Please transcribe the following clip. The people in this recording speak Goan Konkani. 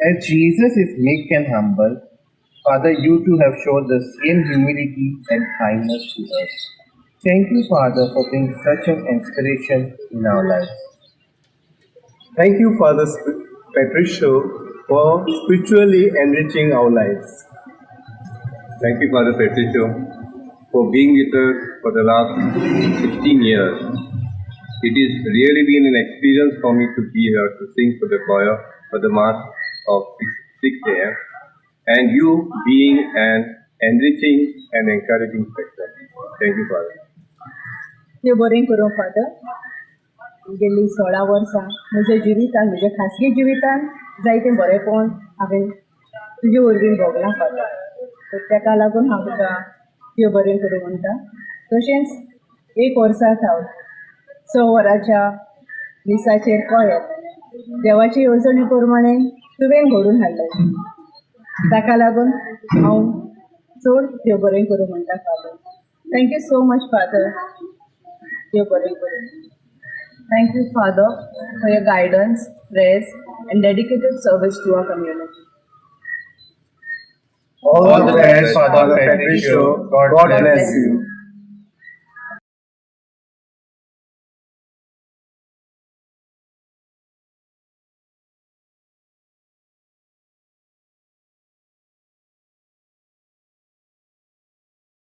As Jesus is meek and humble, Father, you too have shown the same humility and kindness to us. Thank you, Father, for being such an inspiration in our lives. Thank you, Father Patricio, for spiritually enriching our lives. Thank you, Father Patricio, for being with us for the last 16 years. It has really been an experience for me to be here to sing for the choir for the Mass of 6 a.m. and you being an enriching and encouraging factor. Thank you, Father. देव बरें करूं फादर. गेल्लीं 16 वर्सां म्हज्या जिवितान, म्हज्या खासगी जिवितान जायतें बरेंपण हांवें तुजे वरवीं भोगलां फादर. तर ताका लागून हांव तुका देव बरें करूं म्हणटा. तशेंच एक वर्सा सावन 6 वरांच्या मिसाचेर कॉयर देवाचे येवजणे प्रमाणे तुवें घडून हाडलें. ताका लागून हांव चड देव बरें करूं म्हणटा father. Thank you so much, Father. देव बरें करूं. Thank you, Father, for your guidance, prayers, and dedicated service to our community. All the best, Father Patricio. God bless you.